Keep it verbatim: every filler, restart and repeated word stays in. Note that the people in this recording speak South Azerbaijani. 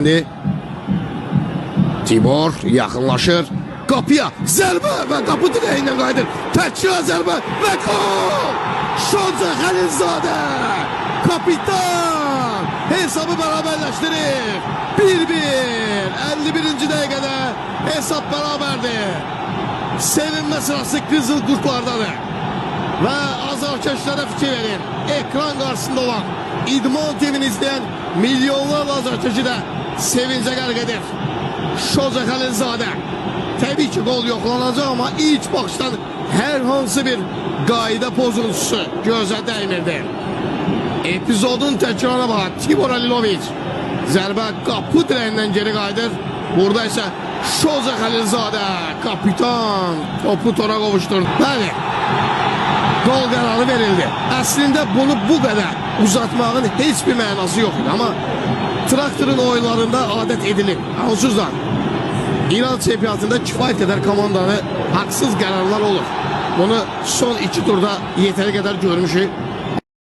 ایندی تیبور یاخینلاشیر. قاپییا ضربه و قاپی دیره‌ییندن قاییدیر. تکرار ضربه و گل! شجاع خلیل‌زاده، کاپیتان، حسابی برابرلشدیریر. بیر بیر، اللی بیرینجی دقیقه‌ده حساب برابردیر. سئوینمه سیراسی قیزیل قوردلاردادیر. و آذرکشلره فیکیر وئرین. اکران قارشیسیندا اولان، ایدمان تی‌وی‌نی ایزله‌ین میلیونلارلا آذرکشی ده سئوینجه غرق ائدیر. شجاع خلیل‌زاده. طبیعی کی، گل یوخلاناجاق، آمما ایلک باخیشدان هر هانسی بیر قایدا پوزونتوسو گؤزه دیمیردی. اپیزودون تکرارینا باخ. تیبور هالیلوویچ. ضربه قاپی دیره‌ییندن گئری قاییدیر. بورادا ایسه شجاع خلیل‌زاده، کاپیتان، توپو تورا قوووشدوردو. بلی، گل قراری وئریلدی. اصلینده بونو بو قدر اوزاتماغین هئچ بیر معناسی یوخ ایدی. آمما تراکتورون اویونلاریندا عادت ائدیلیب. اونسوز دا ایران چمپیوناتیندا کفایت قدر کوماندانی حاقسیز قرارلار اولور. بونو سون ایکی توردا یئتری قدر گؤرموشوک.